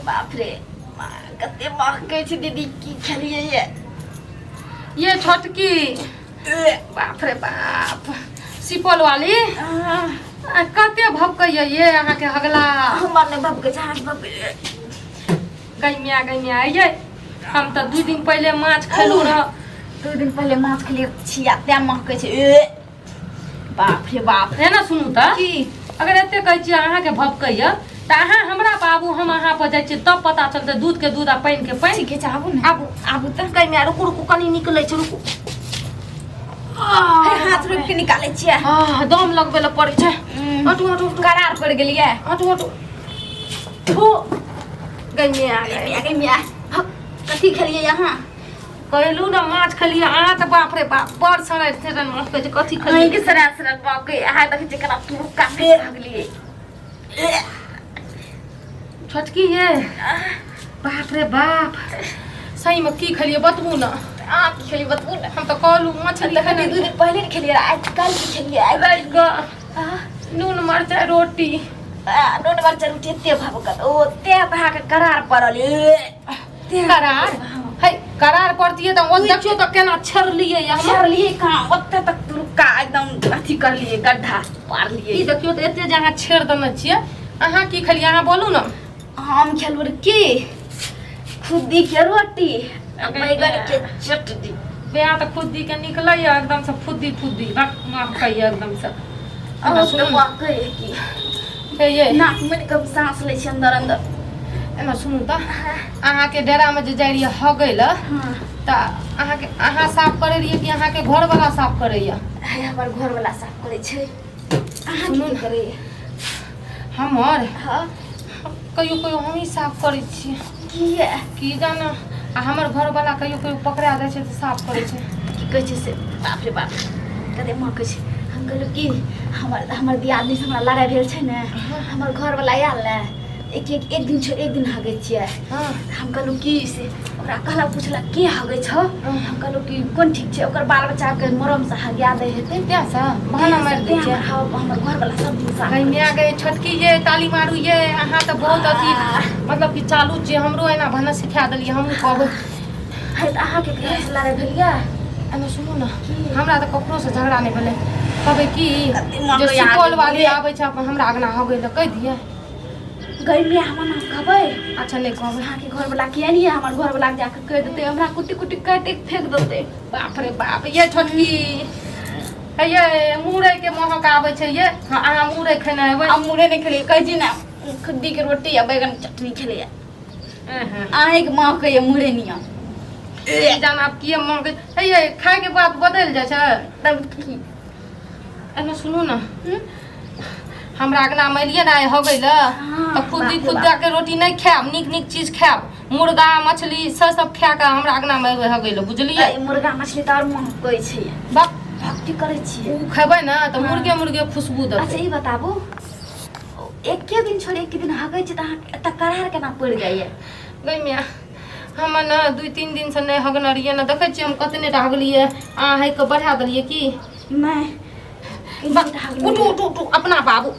बाप रे माँ कते महकै छै दीदी की खेलियै ये ये छोटकी बाप रे बाप सुपौल वाली आह, आ, कते भभकैया ये अहाँके हगला हमर नहि भभकै छै अहाँके भभकै गैमिया गैमिया ये हम तऽ 2 दिन पहिले माछ खेलू रह। 2 दिन पहिले माछ खेलियै छिया तें महकै छै। ए, बाप रे बाप। हे ना सुनू तऽ। की? अगर एते कहै छियै अहाँके भभकैया तऽ अहाँ हमरा पर आबू, हम अहाँ पर जाइ छियै, तब पता चलतै दूध के दूध आ पानि के पानि। ठीके छै, आबू ने। आबू। आबू तऽ। गैमिया, रुकू रुकू, कनी निकलै छै, रुकू। हे, हाथ रोपि के निकालै छियै। आह, दम लगबै लए पड़ै छै। हटू हटू हटू। करार पड़ गेलियै। हटू हटू। थू, गैमिया। गै गै मिया, कथी खेलियै अहाँ? कहलू ने माछ खेलियै। अहाँ तऽ बाप रे बाप बड़ सड़ै सड़न माछ कहै छै, कथी खेलियै? अहींके सरा सरा बाप अहाँ देखै छियै केना तुरुक्का भगलियै। छोटकी ये, बाप रे बाप, सहीमे की खेलियै बतबू ने। अहाँ की खेलियै बतबू ने। हम तऽ कहलू मछली। तऽ खेने। 2 दिन पहिले ने खेलियै, आइ काल्हि की खेलियै आइ? राति कऽ नून मरचाइ रोटी। आ, नून मरचाइ रोटी एते भभकत ओ तें तऽ अहाँके करार पड़ल ए। तें। करार है, करार पड़तियै तऽ ओ देखियौ तऽ केना छेड़लियै हम। छेड़लियै कहाँ? ओते तक तुरुक्का एकदम अथी करलियै, गड्ढा पारलियै। ई देखियौ तऽ एते जे अहाँ छेड़ देने छियै। अहाँ की खेलियै, अहाँ बोलू ने। हम खेलहुँ रे की खुद्दी के रोटी आ बैगन के चटनी। बेहा तऽ खुद्दी के निकलैया एकदम से फुद्दी फुद्दी महकैया एकदम से। अहाँ तऽ महकैया की। हे ये। नाक में कम सांस लै छी अंदर अंदर। एना सुनू तऽ, अहाँके डेरामे जे जाइ रहियै हगै लए तऽ अहाँके अहाँ साफ करै रहियै कि अहाँके घरवला साफ करैया? हे, हमर घरवला साफ करै छै। अहाँ सुनू की ने। करैया? हमर कहियो कहियो हमही साफ करै छियै। किया? की जाना, आ हमर घरवला कहियो कहियो पकड़ा जाइ छै तऽ साफ करै छै। की कहै छै से, बाप रे बाप, कते महकै छै। हम कहलहुँ कि हमर हमर दियादनी से हमरा लड़ाइ भेल छै ने, हमर घरवला आयल ने, एक एक एक दिन छोड़ि एक दिन हगै छियै। हम कहलहुँ कि से ओकरा कहलक, पुछलक के हगै छौ? हम कहलहुँ कि कोन ठीक छै, ओकर बाल बच्चाके मरमसँ हगिया दै हेतै। तेँसँ बहाना मारि दै तेँ छै। हमर घरवला सब दिन साफ गै करै माय छै। गै छोटकी ये, ताली मारू ये। अहाँ तऽ बहुत अथी मतलब कि चालू छियै। हमरो एना भानस सिखा देलियै, हमहूँ कहबै। है तऽ अहाँके ककरासँ लड़ाइ भेल यऽ? एना सुनू ने, हमरा तऽ ककरोसँ झगड़ा नहि भेलै। कहबै की कते जे महकै अहाँके सुपौल वाली बुझे। आबै छै अपन हमरा अङ्गना हगै लए, कहि दियै? गै माय, हमर नाम कहबै? अच्छा, नहि कहबै। अहाँके घरवला किया नहीं है? हमर घरवला के जाके कहि देतै, हमरा कुट्टी कुट्टी काटि के फेंक देतै। बाप रे बाप, ये छोटकी हे ये, मुरई के महक आबै छै ये। हाँ, अहाँ मुरई खेने हेबै। हम मुरे नहि खेलियै, कहै छी ने, खुद्दी के रोटी आ बैगन के चटनी खेलियै। अहाँके महकै मुरे नियन। की जान आब किए महकै हे ये। खायके बाद बदलि जाइ छै। तब की? एना सुनू ने, हमरा अङ्गनामे एलियै ने आइ हगै लए तऽ खुद्दी बाप रे। खुद्दा के रोटी नहि खायब, नीक नीक चीज खायब। मुर्गा मछली से सब खा कऽ हमरा अङ्गनामे एबै हगै लए, बुझलियै? ई मुर्गा मछली तऽ आओर महकै छै। बाप। भक्ति करै छियै। ओ खेबै ने तऽ मुर्गे मुर्गे खुशबू अच्छा। देतै। ई बताबू, एके दिन छोड़ि एके दिन हगै छै तऽ अहाँके एतऽ करार केना पड़ि जाइए? गै माय, हम ने 2-3 दिनसँ नहि हगने रहियै ने। देखै छियै हम कतने टा हगलियै। अहाँ हगि कऽ बढ़ा देलियै की? नहि। उठू उठू उठू, अपना बाबू।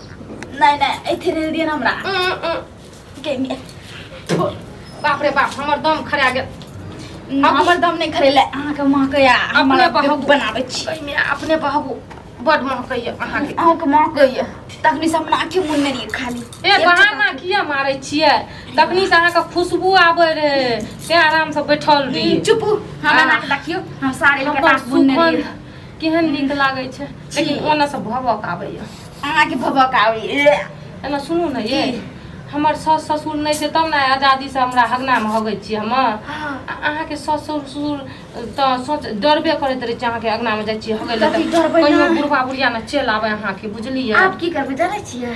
नहि नहि, एथे रहि दिअ ने हमरा। गे माय। बाप रे बाप, हमर दम खरा गेल। हमर दम नहि खरेलै, अहाँके महकैया। अपने बहू। बनाबै छी। गै माय, अपने बहू, बड महकैया अहाँके। अहाँके महकैया, तखनी से हम आँखि मुनने रहियै खाली। ए, बहाना किया मारै छियै? तखनी से अहाँके खुशबू आबै रहै, तें आरामसँ बैठल रहियै। चुप, हमरा नाक देखियौ, हम साड़ी लऽ के हमर नाक मुनने सुगन्ध रहियै। केहन नीक लागै छै, लेकिन ओना से भभक आबैया। अहाँके भभक आबैया। एना सुनू ने ये, हमर सास ससुर नहि छै तब ने आजादी से हमरा हगनामे हगै छियै हम। आ अहाँके सास ससुर तऽ सोच डरबे करैत रहै छै, अहाँके अङ्गनामे जाइ छियै हगै लए कथी तऽ डरबै कहियो ने? बुढ़बा बुढ़िया ने चलि आबै अहाँके, बुझलियै? आब की करबै जानै छियै?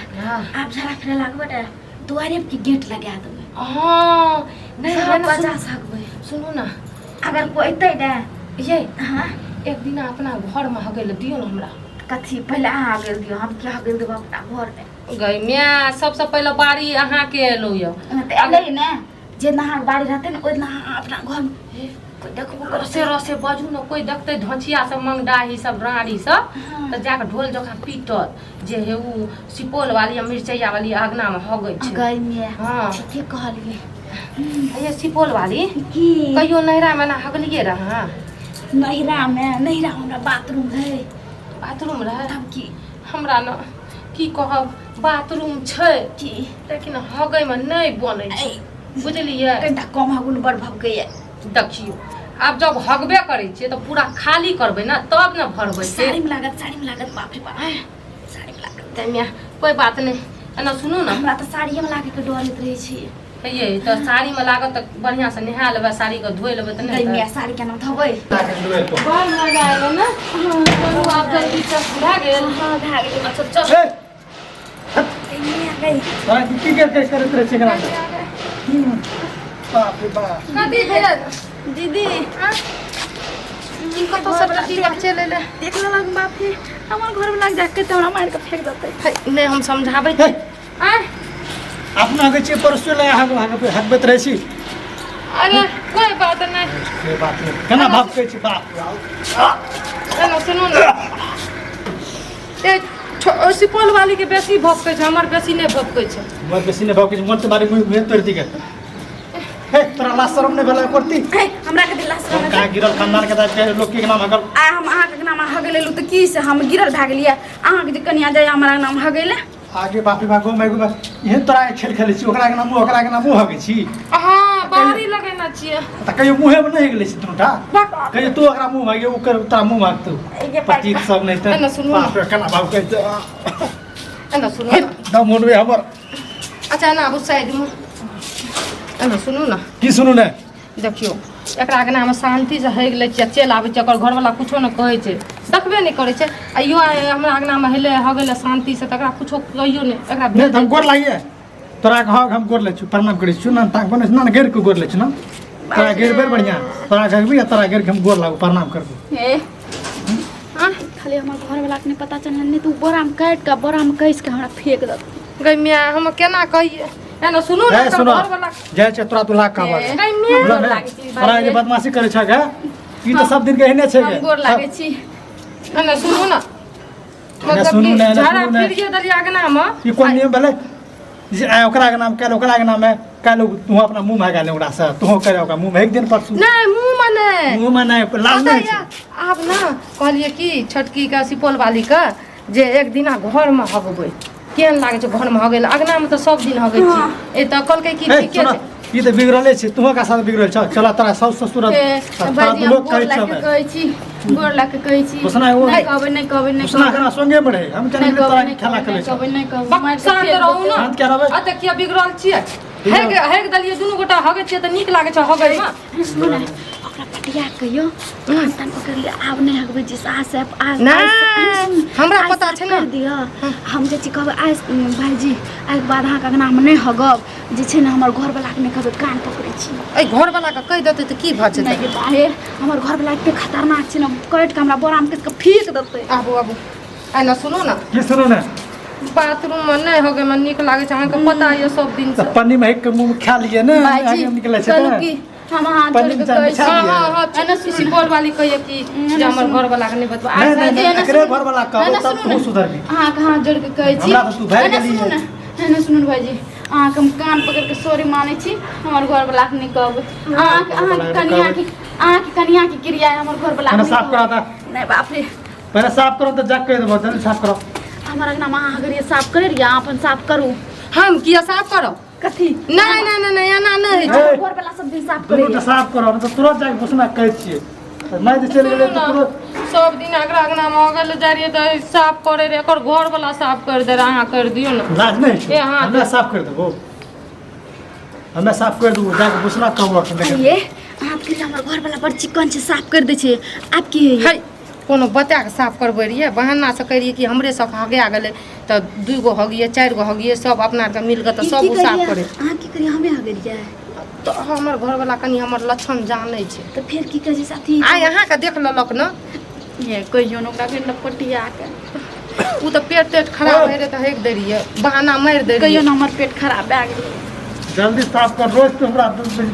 आब झड़ा फिरे लागबै ने, दुआरे के गेट लगा देबै। हँ, नहि। सब एना बच्चा सुनू। सकबै। सुनू ने। अगर कोइ अयतै ने। ये। हाँ। एक दिन अपना घरमे हगै लए दियौ ने हमरा। कथी? पहिले अहाँ हगेल दियौ, हम की हगेल देबै अपना घरमे? गै माय, सबसँ पहिले बारी अहाँके एलहुँ यऽ। तऽ एलै ने। जे दिना अहाँके बाड़ी रहतै ने ओहि दिना अहाँ अपना घरमे कोइ देखबो करत। रसे रसे बाजू ने, कोइ देखतै धोचिया सब, मंगडाही सब, राड़ी सब, हाँ। तऽ जाके ढोल जकाँ पीटत जे हे उ सुपौल वाली आ मिरचैया वाली अगना मे हगै छै। गई में। हाँ। ठीके कहलियै। ये सुपौल वाली की? कहियो नैहरा मे ना हगलियै रहा? नैहरा मे, नैहरा मे हमरा बाथरूम है। बाथरूम रहै? तब की? हमरा न की कहब, बाथरूम छै की? लेकिन हगै मे नहि बनै छै, बुझलियै? कनिटा कम हगुन, बड़ भभकैया। देखियौ, आब जब हगबे करै छियै तऽ पूरा खाली करबै ने, तब ने भरबै से। साड़ी मे लागत, साड़ी मे लागत, बाप रे बाप, साड़ी मे लागत। ताहिमे कोइ बात नहि। एना सुनू ने। हमरा तऽ साड़िये मे लागै के डर होइत रहै छै। ये तऽ साड़ीमे लागत तऽ बढ़िआँसँ नहा लेबै, साड़ीके धोइ लेबै तऽ नहि गई हेतै? साड़ी केना धोबै? बड़ मजा एलै ने? चलू आब जल्दी से, भए गेल। हाँ, भए गेलै। अच्छा चल। ए, गई गई। तोरा की की कर करैत रहै छै एकरा? बाप रे बाप। कथी भेल? दीदी। ई कतऽ से टटी चलि एलै? देख लेलक बाप रे, हमर घर वाला जाके तऽ हमरा मारि कऽ फेंक देतै। हे, नहि, हम समझाबै छी। हे। आँय? अपना हगै छियै, परसू लए हगबैत रहै छी। अरे कोइ बात नहि। से बात नहि, केना भपकै छै, बाप रे। एना सुनू ने, ए सुपौल वाली के बेसी भपकै छै, हमर बेसी नहि भपकै छै। मोर बेसी नहि भपकै छै, मोर तऽ मारि मुँह तोड़ि दिगे। हे, तोरा लाज शरम नहि भेलै करती? हे, हमरा के दिला शरम? हम कहाँ गिरल खानदान के दाय लोक के नाम हगल। आ हम अहाँके नाम हगै लेलहुँ तऽ की से हम गिरल भए गेलियै? अहाँके जे कनिया जाइए हमरा नाम हगै लए? आगे बाप रे बाप, गाँव में एगो एहन तोरा खेल खेलै छी, ओकरा के नाम ओकरा के नाम हगै छी। हँ, बाहरी लगेने छियै। तऽ कहियो मुँहे मे नहि गेलै छी दुनूटा? बक। कहियो तू ओकरा मुँह भागे, ओकर तोरा मुँह भागतौ। एगे पाइ। पतित सब नहि तऽ एना सुनू ने। बाप रे, केना भाग कहै छै। एना सुनू ने। दम मोनबे हमर। अच्छा, एना आबू साइडमे, एना सुनू ने। की सुनू ने? देखियौ, एकरा अङ्गनामे शान्तिसँ हेग लै छियै, चलि आबै छियै, ओकर घरवला कुछो नहि कहै छै, देखबे नहि करै छै। आ इहो आइ हमरा अङ्गनामे हेलै हगै लए शान्तिसँ, तकरा कुछो कहियो नहि। एकरा नहि भेज तऽ हम गोर लागिए तोरा के, हग हम गोर लै छी, प्रणाम करै छी ना, तांग बनै ना, गेर के गोर लै छी ना तोरा, गेर बेर बढ़िया तोरा गरबी आ तोरा गेर के हम गोर लागू, प्रणाम करबू। हे, खाली हमर घरवला के नहि पता चलल, नहि तऽ ओ बोरामे काटि कऽ, बोरामे कसि कऽ हमरा फेंक देत। गै माय, हम केना कहियै? एना सुनू ने, हे एकर सुनो। घरवला जाइ छै तोरा दुल्हा कहबक। गै माय। बुझल ने? लागै छी। तोरा जे बदमाशी करै छ गे, ई तऽ सब दिन के एहने छै हम गे। गोर लागै छी। एना सुनू ने, मतलब सुनू कि ने, एना झाड़ा सुनू ने। फिरिए देलियै अङ्गनामे। ई कोन नियम भेलै जे आइ ओकरा के नाम, काल्हि ओकरा के नाम है? काल्हि तू अपना मुँह भागा ले ओकरा से, तू कर ओकरा मुँह में एक दिन परसू। नहि, मुँहमे नहि। मुँह में नहि, लाज पता नहि यऽ, आब ने कहलियै कि छोटकीके, सुपौल वालीके, जे एक दिना घरमे हगबै, केहन लागै छै घरमे हगै लए? अङ्गनामे तऽ सब दिन हगै छी। ए तऽ कहलकै कि हे ठीके सुन छै। ई तऽ बिगड़ले छै, तूहो का साथ बिगड़ल छ। चल, तोरा साउस ससुर हे, तोरा भाईजी, हम लोग गोर कहै लागि छौ। कऽ कहै छी, गोर लागि कऽ कहै छी। घोषणा नहि कहबै, नहि कहबै, नहि घोषणा कहबै। करा संगे में रहे हम नहि जाने कहबै, तोरा नहि खेला कहबै, खेलै नहि छौ। कहबै, नहि कहबै, बक, मारि कऽ शान्त फेंक रहू देतै। ने। शान्त किया रहबै? एते किया बिगड़ल छियै? हेग हेग देलियै, दुनू गोटा हगै छियै तऽ नीक लागै छै हगैमे। सुनू ने, ओकरा पटिया कहियो कान तान पकड़ लिअ, आब नहि हगबै छी सास आब आ नहि, हमरा आइ पता साफ छै ने। कर दिअ। हम जे छी कहबै, आइ भाईजी, आइके बाद अहाँके अङ्गनामे नहि हगब जे छै ने, हमर घरवलाके नहि कहबै, कान पकड़ै छी। एहि घरवलाके कहि देतै तऽ की भऽ जेतै? नहि गे बाहे, हमर घरवला एते खतरनाक छै ने, काटि कऽ हमरा बोरामे कस कऽ फेंक देतै। आबू आबू, एना सुनू ने। की सुनू ने? बाथरूममे नहि हगैमे नीक लागै छै, अहाँके पता यऽ सब दिन तऽ पन्नी में हेक के मुँह में खा लिए ने। भाईजी, आगे में निकलै छै कहलहुँ तऽ कि हम अहाँ जोड़ि पन्नी कऽ में कहै छी। बिछा हँ दिअ। हँ हँ एना सुनू ने। सुपौल वाली कहिए कि जे हमर घरवलाके नहि बतबा। नहि नहि भाईजी, नहि एना एकरे सुनू। घरवला कहबो एना तब सुनू तू ने। सुधरबी। अहाँके हाथ जोड़ि कऽ कहै छी। हमरा तऽ तू भरि एना गेली सुनू ने, एना सुनू ने भाईजी, अहाँके हम कान पकड़ि कऽ सॉरी मानै छी, हमर घरवलाके नहि कहबै। अहाँके अहाँके कनियाके, अहाँके कनियाके क्रिया है, हमर घरवलाके पहिने नहि साफ करा कहबै। ता। नहि बाप रे। पहिने साफ करो तऽ जाक कहि देबो, जल्दी साफ करो। हमर अङ्गनामे अहाँ हगरियै, साफ करै रहियै, अहाँ अपन साफ करू। हम किया साफ करब? कथी? नहि नहि नहि नहि, एना नहि होइ छै। ए, घरवला सब दिन साफ करै। दुनू टा साफ करो, नहि तऽ तुरंत जाके घोषणा कहै छियै, नहि जे चलि गेलै तऽ तुरंत। सब दिन अगरा अगना मे हगल जाइ रहियै तऽ साफ करे रहे, एकर घर वाला साफ कर दे रहे, अहाँ कर दियौ ने। लाज नहि छै? ए, हाँ। हमे साफ कर देबो, हमे साफ कर देबो, जाके घोषणा कहबो अखन देखै। ये अहाँ के हमर घरवला बड़ चिकन छै, साफ कर दै छै, आब की होइए? है, कोनो बता कऽ साफ करबै रहियै, बहाना से कहै रहियै कि हमरे सब हगे गेलै तऽ 2 गो हगियै, 4 गो हगियै, सब अपना आरके मिल कऽ तऽ ई सब की ओ साफ करियै? करै। अहाँ की करियै, हमे हगेलियै? तऽ हमर घरवला कनि हमर लक्षण जानै छै। तऽ फेर की कहै छै साथी? आइ अहाँके देख लेलक ने। ये कहियो ने ओकरा फेर पटिया के। ओ तऽ पेट तेट खराब होइ रहै तऽ हेक दै रहियै, बहाना मारि दै कहियो रहियै। ने हमर पेट खराब भए गेलै। जल्दी साफ कर रोज तू हमरा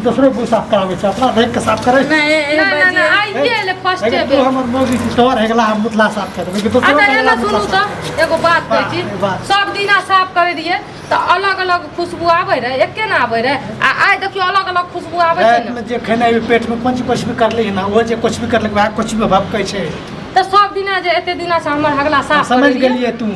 दोसरो को साफ कराबै छै अपना देख के साफ करै नहि नहि नहि नहि आइए एलै फर्स्टे तू बेर। हमर मौगी छी तोहर हेगला हम मुतला साफ कर देबै कि दोसरो अच्छा के एना हेगला सुनू मुतला साफ तऽ एगो बात कहै छी बात, बात। सब दिना साफ करै रहियै तऽ अलग अलग खुशबू आबै रहै एके ने आबै रहै आ आइ देखियौ अलग अलग खुशबू आबै छै रातिमे ने जे खेनाइ पेट में कोन चीज कुछ भी करली ना ओ जे कुछ भी करलक वएह कुछ भी भपकै छै तऽ सब दिना जे एते दिना से हमर हगला साफ समझ करै रहियै। गेलियै तू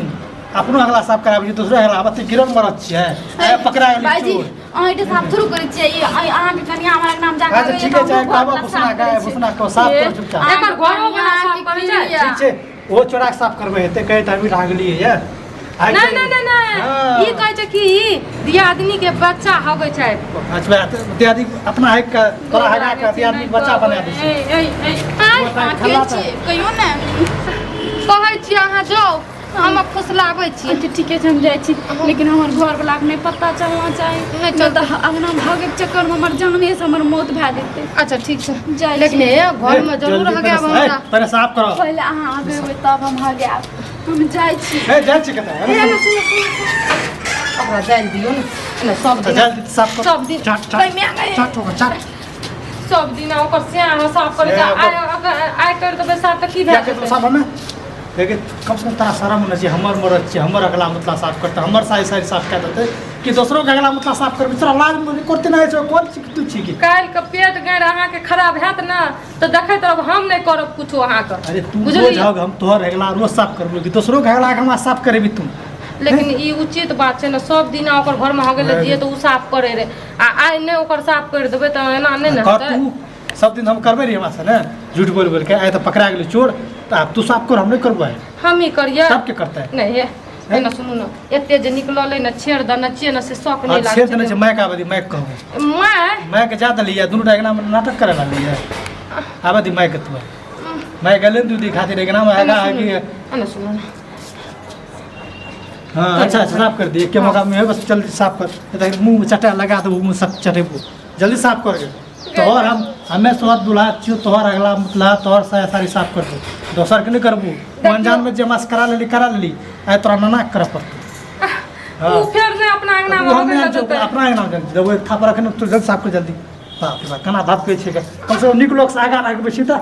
अपनो अगला साफ कराबै छी दोसरो अगला आब गिरल मरत छियै आइ पकड़ा गेली भाईजी चोर अहाँ एते साफ थोड़े करै छियै ई अहाँके कनिया हमरा नाम जा अच्छा ठीके छै कहबो भुसना गाय भुसना को साफ कर चुपचाप एकर घरो वाला साफ करै छै? ठीक छै ओ चोरा के साफ करबै हेतै कहै तऽ अभी लागलियै ये आइ नहि नहि नहि नहि हाँ। ई कहै छै कि दियादनी के बच्चा हगै छै आबि कऽ। अच्छा दियादी अपना हक के तोरा हगा के दियादनी के बच्चा बना दै छै ए ए आँय, अहाँ के छियै कहियौ ने कहै छी अहाँ जाउ हम फुसलाबै छी अच्छा ठीके छै हम जाइ छी लेकिन हमर घरवलाके नहि पता चलना चाही नहि नहि तऽ अंगना भागैके चक्करमे हमर जानमे से हमर मौत भए जेतै अच्छा ठीक छै जाइ छी। लेकिन हे घरमे जरूर जल्दी हगायब पहिले हमरा पहिले साफ करो पहिले अहाँ हगेबै तब हम हगायब हम जाइ छी ए जाइ छी कतऽ हे ने सुनू, सुनू, सुनू। ओकरा जाइ दियौ ने ने सब दिन जल्दी साफ कर सब दिन चाट चाट चाट होगा चाट सब दिन ओकर स्याह साफ करै छै से आइ आइ करि देबै साफ तऽ की भए क्या के जेतै साफ हमें लेकिन कम से कम तोरा शरम होना चाहिए हमर मरद छियै हमर अगला मुतला साफ करते हमर सारी सारी साफ कए देतै कि दोसरो के अगला मुतला साफ करबै तोरा लाज में करते नहि छै कोन छी तू छी की काल्हिके पेट गैर अहाँके खराब हैत ने तऽ देखैत रहब हम नहि करब कुछो अहाँके अरे तू बुझलियै? रोज हग हम तोहर अगला रोज साफ करबो कि दोसरो के अगला के हमरा साफ करेबी तू लेकिन ई उचित बात छै ने सब दिना ओकर घरमे हगै लए दियै तऽ ओ साफ करै रहै आ आइ नहि ओकर साफ करि देबै तऽ एना नहि ने कर हेतै तू सब दिन हम करबै रही हमरा से ने झूठ बोल बोल के आइ तऽ पकड़ा गेलै चोर तऽ आब तू साफ कर हम नहि करबै हम ही करियै सबके करतै नहि हे एना सुनू ने एते जे निकललै ने छेड़ दने छियै ने से शौक नहि छेड़ देने लागै छै माइक आबै दी माइक कहू माय माइक जा देलियै दुनू टा एकना नाटक करे लागलियै आबै दी माइक तू माइक गेलै ने दूधी खातिर एकना में हैगा है कि एना सुनू ने हाँ अच्छा अच्छा साफ कर दिए के मौका में है बस जल्दी साफ कर नहीं तो मुंह में चटा लगा दो मुंह सब चटेबो जल्दी साफ कर के तोहर हम हमें सोहर दुल्हा छियो तोहर अगला मुतला तोहर साया सारी साफ कर दो दोसर के नहीं करबू अनजान में जे मास करा लेली करा लेली आइ तोरा नना के करऽ पड़तौ हाँ ओ फेर नहि अपना अंगना उ मे हम होबे नहि लए आनै छियौ, देतै अपना अंगना मे जल्दी देबो एक थाप रखने तू जल्दी साफ कर जल्दी बाप रे बाप केना धपकै छै कम से कम नीक लोकसँ आगाँ राखबै छी तऽ